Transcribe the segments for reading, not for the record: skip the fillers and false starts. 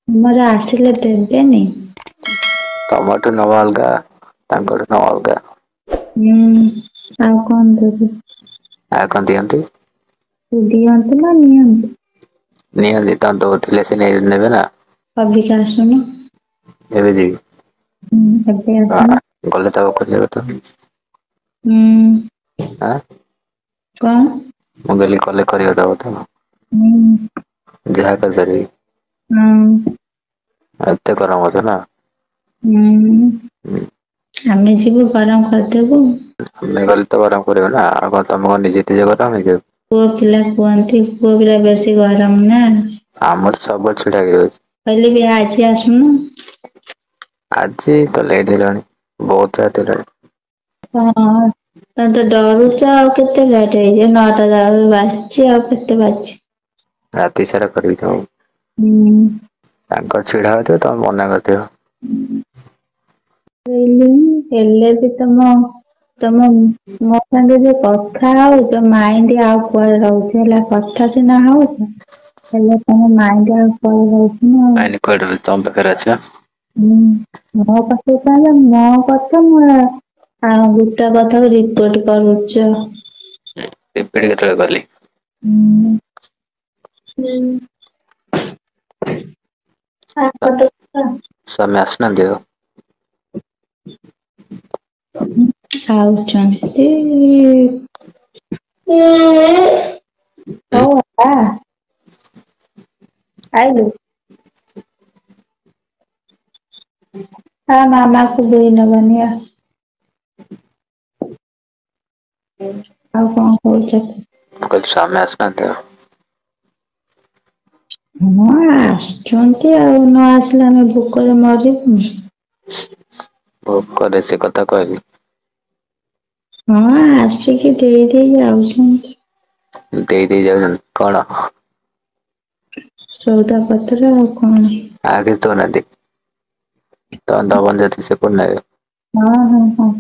ଆମର ଆସିଲେ ଦେବେନି? ତମଠୁ ନବା ଅଲଗା ତାଙ୍କଠୁ ନବା ଅଲଗା। ହୁଁ ଆଉ କଣ ଦେବେ? ଆଉ କଣ ଦିଅନ୍ତି? ସେ ଦିଅନ୍ତି ନା ନିଅନ୍ତି? ନିଅନ୍ତି ତ ଦଉଥିଲେ ସେ ନେ ନେବେ ନା। ଅବିକା ଆସୁନ। ଏବେ ଯିବି। ହୁଁ ଏବେ ଆସୁନ ଗଲେ ତ ଖୋଜିବ ତ ହୁଁ। ଆଁ। କଣ? ମୁଁ କହିଲି କଲେ କରିବାକୁ ଦବ ତ ହୁଁ ଯାହା କରିପାରିବି। ହୁଁ। ଏତେ ଗରମ ହଉଚି ନା? ହୁଁ ଆମେ ଯିବୁ ଗରମ କରିଦବୁ। ଆମେ ଗଲେ ତ ଗରମ କରିବ ନା ଆଉ କଣ ତମ କଣ ନିଜେ ନିଜେ ଗରମ ହେଇଯିବ। ପୁଅ ପିଲା କୁହନ୍ତି ପୁଅ ପିଲା ବେଶୀ ଗରମ ନା। ଆମର ସବୁବେଳେ ଛିଡା ହେଇକି ରହୁଛି। କହିଲି କି ଆଜି ଆସୁନୁ। ଆଜି ତ ଲେଟ୍ ହେଲାଣି ବହୁତ ରାତି ହେଲାଣି। ହଁ। ତମେ ତ ଡରୁଛ ଆଉ କେତେ ଲେଟ୍ ହେଇଯିବ ନଅଟା ବାଜିଛି ଆଉ କେତେ ବାଜିଛି? ରାତି ସାରା କରିବି କାମ। ହୁଁ। ତାଙ୍କର ଛିଡା ହଉଥିବ ତମେ ମନା କରିଥିବ। ହେଲେ ବି ତମ ତମ ମୋ ସାଙ୍ଗେ ଯୋଉ କଥା ହଉଛ ମାଇଣ୍ଡ ଆଉ କୁଆଡେ ରହୁଛି ହେଲା କଥା ସିନା ହଉଛ। ହେଲେ ତମ ମାଇଣ୍ଡ ଆଉ କୁଆଡେ ରହୁଛି ନା ଆଉ। ମାଇଣ୍ଡ କୁଆଡେ ରହୁଛି ତମ ପାଖରେ ଅଛି ବା। ହୁଁ ମୋ ପାଖରେ ତାହଲେ ମୋ କଥା ମୁଁ ଆଉ ଗୋଟା କଥାକୁ ରିପିଟ କରୁଛ। ରିପିଟ କେତେବେଳେ କଲି? ହୁଁ ହୁଁ। ସ୍ୱାମୀ ଆସୁନାହାନ୍ତି ଆଉ? ଖାଉଛନ୍ତି। ହଉ ଆ ଆଇଲୁ। ହ ମାମା କୁ ଦେଇ ନବନିଆ ଆଉ କଣ କହୁଛ? ମୁଁ କହିଲି ସ୍ୱାମୀ ଆସିନାହାନ୍ତି ଆଉ? ହଁ ଆସୁଛନ୍ତି ଆଉ ନ ଆସିଲେ ଆମେ ଭୋକରେ ମରିବୁ। ଭୋକରେ ସେ କଥା କହିଲି। ହଁ ଆସିକି ଦେଇ ଦେଇ ଯାଉଛନ୍ତି। ଦେଇ ଦେଇ ଯାଉଛନ୍ତି କଣ? ସଉଦା ପତ୍ର ଆଉ କଣ? ଆଉ କିଛି ଦଉନାହାନ୍ତି ତମେ ଦବନି ଯଦି ସେ କୋଉଠୁ ନେବେ? ହଁ ହଁ ହଁ।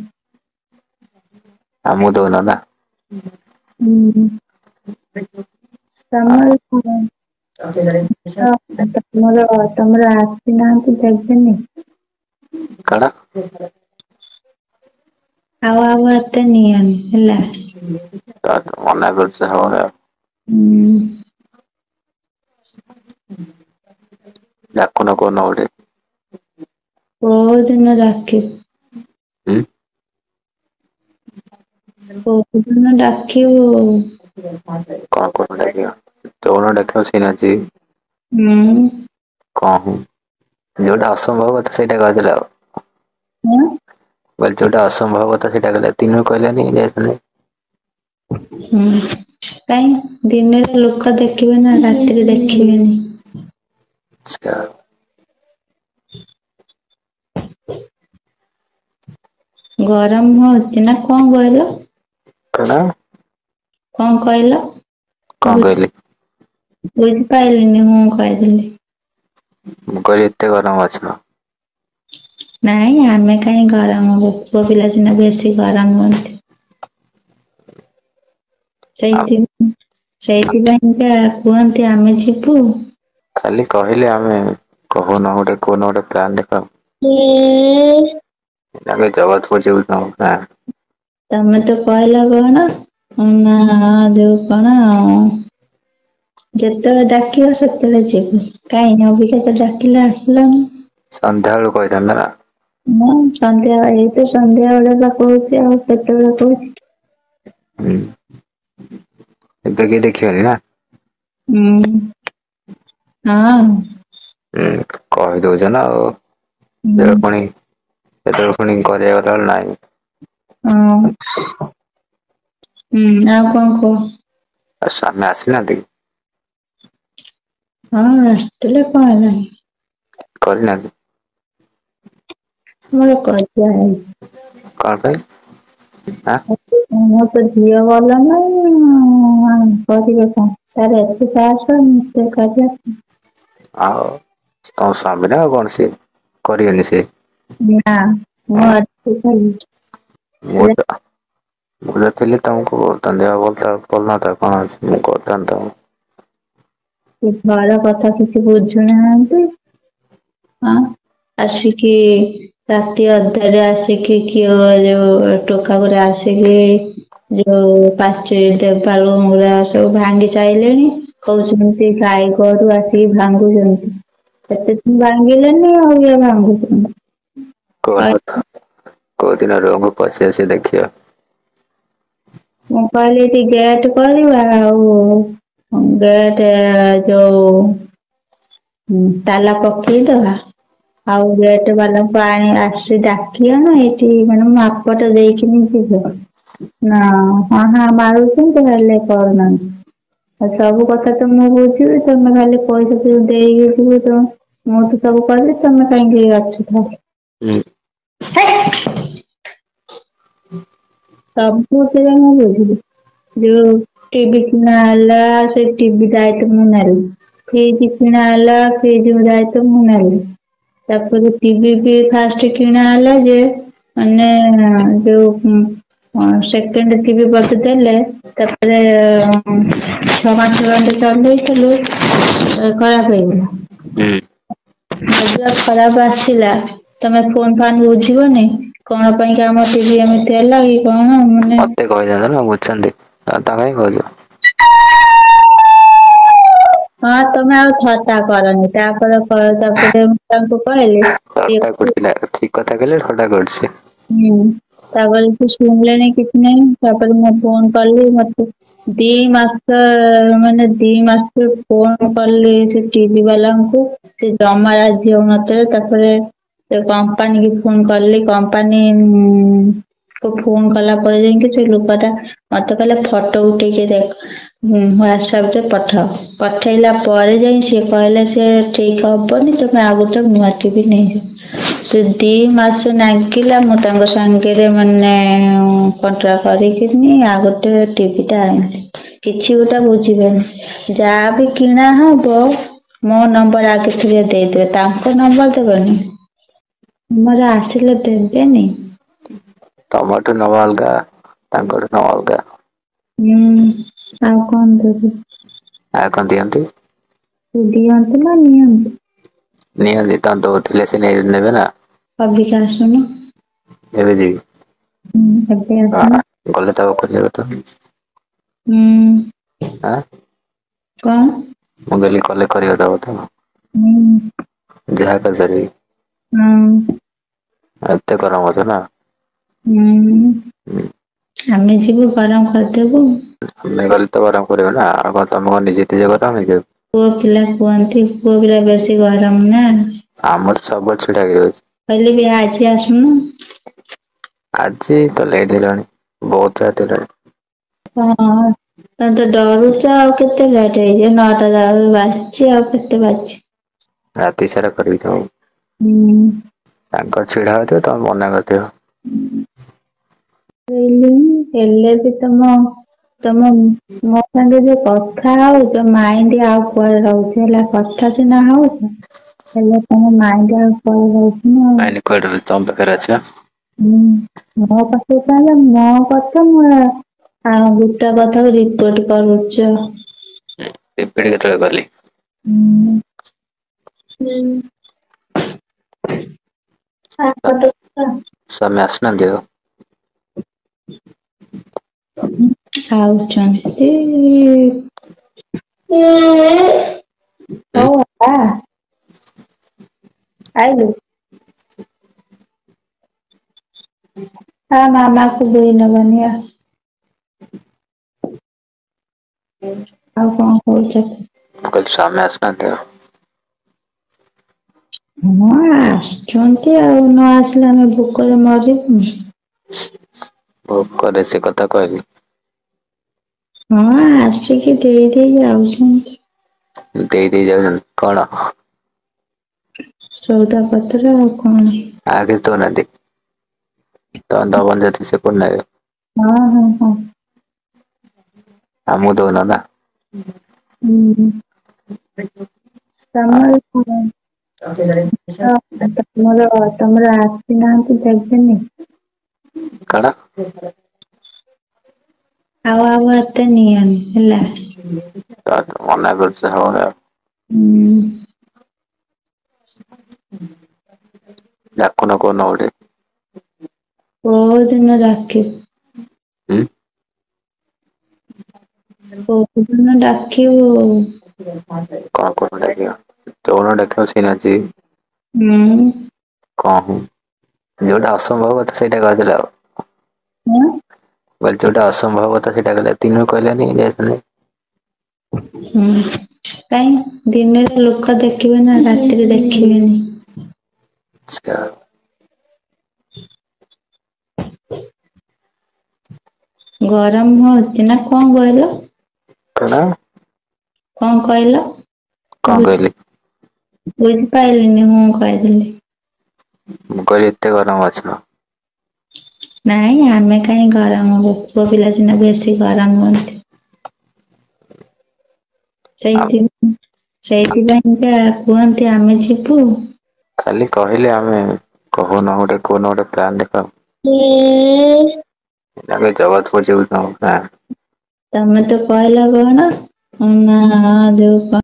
ଆମକୁ ଦଉନ ନା? ହୁଁ। ତମର ତମର ତମର ଆସିନାହାନ୍ତି ଦେବେନି। କଣ? ଆଉ ଆଉ ଏତେ ନିଅନି ହେଲା। ତ ମନା କରୁଛ ସବୁବେଳେ ଆଉ। ହୁଁ। ଡାକୁନ କୋଉଦିନ ଗୋଟେ? କୋଉଦିନ ଡାକିବି? ଉଁ। କୋଉଦିନ ଡାକିବୁ? କଣ କଣ ଡାକିବ ଯୋଉନ ଡାକିବ ସେଇନ ଯିବି। ହୁଁ। କଣ ହୁଁ ଯୋଉଟା ଅସମ୍ଭବ କଥା ସେଇଟା କହିଦେଲ ଆଉ। ହଁ। ମୁଁ କହିଲି ଯୋଉଟା ଅସମ୍ଭବ କଥା ସେଇଟା କହିଲ ତିନୁ କହିଲନି ଯାଇଥାନ୍ତି। ହୁଁ କାଇଁ ଦିନରେ ଲୋକ ଦେଖିବେ ନା ରାତିରେ ଦେଖିବେନି। ଆଛା। ଗରମ ହଉଛି ନା କଣ କହିଲ? କଣ? କଣ କହିଲ? କଣ କହିଲି ବୁଝିପାଇଲିନି ମୁଁ କହିଦେଲି। ମୁଁ କହିଲି ଏତେ ଗରମ ଅଛି। ନାଇଁ ଆମେ କାହିଁ ଗରମ ହବୁ ପୁଅ ପିଲା ସିନା ବେଶୀ ଗରମ ହୁଅନ୍ତି। ଆଉ ସେଇଥି ସେଇଥିପାଇଁକା କୁହନ୍ତି ଆମେ ଯିବୁ। ଖାଲି କହିଲେ ଆମେ କହୁନ ଗୋଟେ କୋଉନ ଗୋଟେ ପ୍ଲାନ୍ ଦେଖ। ଆମେ ଜଗତପୁର ଯିବୁ ନା। ତମେ ତ କହିଲ କଣ ନା ଯୋଉ କଣ ଯେତେବେଳେ ଡାକିବ ସେତେବେଳେ ଯିବୁ କାଇଁ ଅବିକା ତ ଡାକିଲେ ଆସିଲନି। ସନ୍ଧ୍ୟାବେଳୁ କହିଥାନ୍ତ ନା। ମୁଁ ସନ୍ଧ୍ୟା ଏଇତ ସନ୍ଧ୍ୟା ବେଳେ ବା କହୁଛି ଆଉ କେତେବେଳେ କହୁଛି। ହୁଁ ଏବେ କେହି ଦେଖିବେନି ନା? ହୁଁ ହଁ। ହୁଁ କହିଦଉଛ ନା ଆଉ ହୁଁ ଯେତେବେଳେ ପୁଣି ସେତେବେଳେ ପୁଣି କରିବାକୁ ଗଲାବେଳୁ ନାହିଁ। ହଁ ହୁଁ ଆଉ କଣ କୁହ? ଆଉ ସ୍ୱାମୀ ଆସିନାହାନ୍ତି କି? ହଁ ଆସିଥିଲେ କଣ ହେଲା? କରିନାହାନ୍ତି? ମୋର କଜିଆ କଣ ପାଇଁ ଆଁ? ମୋର ତ ଝିଅ ଭଲ ନାଇଁ ଆଉ କରିବେ କଣ ତାର ଏତେ ସାହସ ମତେ କରିବା ଆଉ ତମ ସ୍ୱାମୀ ନା ଆଉ କଣ ସିଏ କରିବେନି ସିଏ? ନା ମୁଁ ଅଛି ଖାଲି। ମୁଁ ତ ସୁବିଧା ଥିଲେ ତମକୁ କରିଥାନ୍ତି ଦେହ ଭଲ ଭଲ ନଥାଉ କଣ ଅଛି ମୁଁ କରିଥାନ୍ତି ତମକୁ। ସେ ଘର କଥା କିଛି ବୁଝୁନାହାନ୍ତି ହଁ ଆସିକି ରାତି ଅଧାରେ ଆସିକି କିଏ ଯୋଉ ଟୋକା ଗୁରା ଆସିକି ଯୋଉ ପାଚେରି ଦେବାଲ ଗୁରା ସବୁ ଭାଙ୍ଗି ସାଇଲେଣି କହୁଛନ୍ତି ଗାଈ ଗୋରୁ ଆସିକି ଭାଙ୍ଗୁଛନ୍ତି ଏତେ ଭାଙ୍ଗିଲେନି ଆଉ ଇଏ ଭାଙ୍ଗୁଛନ୍ତି। କୋଉ ଦିନ ରୁମକୁ ପଶି ଆସି ଦେଖିବ। ମୁଁ କହିଲି ଏଠି ଗେଟ୍ କରିବା ଆଉ ଗେଟ୍ ଯୋଉ ତାଲା ପକେଇଦବା। ଆଉ ଗେଟ ବାଲାଙ୍କୁ ଆଣି ଆସି ଡାକି ଆଣ ଏଇଠି ମାନେ ମାପଟା ଦେଇକିନି ଯିବ। ନା ହଁ ହାଁ ମାରୁଛନ୍ତି ହେଲେ କରୁନାହାନ୍ତି। ଆଉ ସବୁ କଥା ତ ମୁଁ ବୁଝିବି ତମେ ଖାଲି ପଇସା ସବୁ ଦେଇକି ଯିବ ତ ମୁଁ ତ ସବୁ କହିଲି ତମେ କାହିଁକି ଅଛ ହୁଁ। ହେ ସବୁଥିରେ ମୁଁ ବୁଝିବି ଯୋଉ ଟିଭି କିଣା ହେଲା ସେ ଟିଭି ଦାୟିତ୍ୱ ମୁଁ ନେଲି। ଫ୍ରିଜ କିଣା ହେଲା ଫ୍ରିଜ ଦାୟିତ୍ୱ ମୁଁ ନେଲି। ତାପରେ ଟିଭି ବି ଫାଷ୍ଟ କିଣା ହେଲା ଯେ ମାନେ ଯୋଉ ସେକେଣ୍ଡ ଟିଭି ବଦେଲେ ତାପରେ ଛଅ ମାସ ଖଣ୍ଡେ ଚଲେଇଥିଲୁ ଖରାପ ହେଇଗଲା। ହୁଁ। ଯଦି ଖରାପ ଆସିଲା ତମେ ଫୋନ ଫାନ୍ ବୁଝିବନି କଣ ପାଇଁ କି ଆମ ଟିଭି ଏମିତି ହେଲା କି କଣ ମାନେ ମତେ କହିଥାନ୍ତ ନା ବୁଝିଥାନ୍ତି ଆଉ ତାଙ୍କୁ କାଇଁ କହୁଛ? ହଁ ତମେ ଆଉ ଥଟା କରନି ତାପରେ ତାପରେ ମୁଁ ତାଙ୍କୁ କହିଲି ଥଟା କରୁଛି ନା ଠିକ କଥା କହିଲେ ଥଟା କରୁଛି। ହୁଁ ତାପରେ ସେ ଶୁଣିଲେନି କିଛି ନାଇଁ ତାପରେ ମୁଁ ଫୋନ କଲି ମତେ ଦି ମାସ ମାନେ ଦି ମାସ ଫୋନ କଲି ସେ ଟିଭି ବାଲାଙ୍କୁ ସେ ଜମା ରାଜି ହଉନଥିଲେ ତାପରେ ସେ କମ୍ପାନୀ କି ଫୋନ କଲି କମ୍ପାନୀ କୁ ଫୋନ କଲା ପରେ ଯାଇକି ସେ ଲୋକ ଟା ମତେ କହିଲେ ଫଟୋ ଉଠେଇକି ଦେଖ। ହୁଁ ହ୍ୱାଟ୍ସଆପ ରେ ପଠାଅ। ପଠେଇଲା ପରେ ଯାଇ ସିଏ କହିଲେ ସେ ଠିକ ହବନି ତମେ ଆଉ ଗୋଟେ ନୂଆ ଟିଭି ନେଇଯାଅ। ସେ ଦି ମାସ ନାଗିଲା ମୁଁ ତାଙ୍କ ସାଙ୍ଗରେ ମାନେ କଣ୍ଟ୍ରା କରିକିନି ଆଉ ଗୋଟେ ଟିଭି ଟା ଆଣିଲି। କିଛି ଗୋଟେ ବୁଝିବେନି ଯାହା ବି କିଣା ହବ ମୋ ନମ୍ବର ଆଗଥିରେ ଦେଇଦେବେ ତାଙ୍କ ନମ୍ବର ଦେବେନି। ଆମର ଆସିଲେ ଦେବେନି। ତମଠୁ ନବା ଅଲଗା ତାଙ୍କଠୁ ନବା ଅଲଗା। ହୁଁ ଆଉ କଣ ଦେବି? ଆଉ କଣ ଦିଅନ୍ତି? ସେ ଦିଅନ୍ତି ନା ନିଅନ୍ତି? ନିଅନ୍ତି ତ ଦଉଥିଲେ ସେ ନେ ନେବେ ନା। ଅବିକା ଆସୁନ। ଏବେ ଯିବି ହୁଁ ଏବେ ଆସୁନ। ଗଲେ ତ ଖୋଲିବ ତ ହୁଁ। ଆଁ କଣ? ମୁଁ କହିଲି କଲେ କରିବାକୁ ଦବ ତ? ହୁଁ। ଯାହା କରିପାରିବି। ହୁଁ। ଏତେ ଗରମ ହଉଚି ନା? ହୁଁ ଆମେ ଯିବୁ ଗରମ କରିଦେବୁ। ଆମେ ଗଲେ ତ ଗରମ କରିବ ନା ଆଉ କଣ ତମେ କଣ ନିଜେ ନିଜେ ଗରମ ହେଇଯିବ। ପୁଅ ପିଲା କୁହନ୍ତି ପୁଅ ପିଲା ବେଶୀ ଗରମ ନା। ଆମର ସବୁବେଳେ ଛିଡା ହେଇକି ରହୁଛି। କହିଲି କି ଆଜି ଆସୁନୁ। ଆଜି ତ ଲେଟ୍ ହେଲାଣି ବହୁତ ରାତି ହେଲାଣି। ହଁ ତମେ ତ ଡରୁଛ ଆଉ କେତେ ଲେଟ୍ ହେଇଯିବ ନଅଟା ବାଜିଛି ଆଉ କେତେ ବାଜିଛି? ରାତି ସାରା କରିବି କାମ। ହୁଁ। ତାଙ୍କର ଛିଡା ହଉଥିବ ତମେ ମନା କରିଥିବ। ହେଲେ ବି ତମ ତମ ମୋ ସାଙ୍ଗେ ଯୋଉ କଥା ହଉଛ ମାଇଣ୍ଡ ଆଉ କୁଆଡେ ରହୁଛି ହେଲା କଥା ସିନା ହଉଛ। ହେଲେ ତମ ମାଇଣ୍ଡ ଆଉ କୁଆଡେ ରହୁଛି ନା ଆଉ। ମାଇଣ୍ଡ କୁଆଡେ ରହୁଛି ତମ ପାଖରେ ଅଛି ବା। ହୁଁ ମୋ ପାଖରେ ତାହେଲେ ମୋ କଥା ମୁଁ ଆଉ ଗୋଟା କଥାକୁ ରିପିଟ କରୁଛ। ରିପିଟ କେତେବେଳେ କଲି? ହୁଁ ହୁଁ। ସ୍ୱାମୀ ଆସୁନାହାନ୍ତି ଆଉ? ଖାଉଛନ୍ତି। ହଉ ଆ ଆଇଲୁ। ତା ମାମାକୁ ଦେଇ ନବନିଆ। ଆଉ କଣ କହୁଛ? ମୁଁ କହିଲି ସ୍ୱାମୀ ଆସିନାହାନ୍ତି ଆଉ? ହଁ ଆସୁଛନ୍ତି ଆଉ ନ ଆସିଲେ ଆମେ ଭୋକରେ ମରିବୁନି। ଭୋକରେ ସେ କଥା କହିଲି। ହଁ ଆସିକି ଦେଇ ଦେଇ ଯାଉଛନ୍ତି। ଦେଇ ଦେଇ ଯାଉଛନ୍ତି କଣ? ସଉଦା ପତ୍ର ଆଉ କଣ? ଆଉ କିଛି ଦଉନାହାନ୍ତି ତମେ ଦବନି ଯଦି ସେ କୋଉଠୁ ନେବେ? ହଁ ହଁ ହଁ। ଆମକୁ ଦଉନ ନା? ହୁଁ। ତମର ତମର ତମର ଆସିନାହାନ୍ତି ଦେବେନି। କଣ? ଆଉ ଆଉ ଏତେ ନିଅନି ହେଲା। ତ ମନା କରୁଛ ସବୁବେଳେ ଆଉ। ହୁଁ। ଡାକୁନ କୋଉଦିନ ଗୋଟେ। କୋଉଦିନ ଡାକିବି। ଉଁ। କୋଉଦିନ ଡାକିବୁ? କଣ କଣ ଡାକିବ ଯୋଉନ ଡାକିବ ସେଇନ ଯିବି। ହୁଁ। କଣ ହୁଁ ଯୋଉଟା ଅସମ୍ଭବ କଥା ସେଇଟା କହିଦେଲ ଆଉ। ହଁ। ମୁଁ କହିଲି ଯୋଉଟା ଅସମ୍ଭବ କଥା ସେଇଟା କହିଲ ତିନୁ କହିଲନି ଯାଇଥାନ୍ତି। ହୁଁ କାଇଁ ଦିନରେ ଲୋକ ଦେଖିବେ ନା ରାତିରେ ଦେଖିବେନି। ଆଛା। ଗରମ ହଉଛି ନା କଣ କହିଲ? କଣ? କଣ କହିଲ? କଣ କହିଲି? ବୁଝିପାଇଲିନି ମୁଁ କହିଦେଲି। ମୁଁ କହିଲି ଏତେ ଗରମ ଅଛି। ନାଇଁ ଆମେ କାହିଁ ଗରମ ହବୁ ପୁଅ ପିଲା ସିନା ବେଶୀ ଗରମ ହୁଅନ୍ତି। ଆଉ ସେଇଥି ସେଇଥିପାଇଁକା କୁହନ୍ତି ଆମେ ଯିବୁ। ଖାଲି କହିଲେ ଆମେ କହୁନ ଗୋଟେ କୋଉନ ଗୋଟେ ପ୍ଲାନ୍ ଦେଖ। ଆମେ ଜଗତପୁର ଯିବୁ ତମେ ତ କହିଲ କଣ ନା ଯୋଉ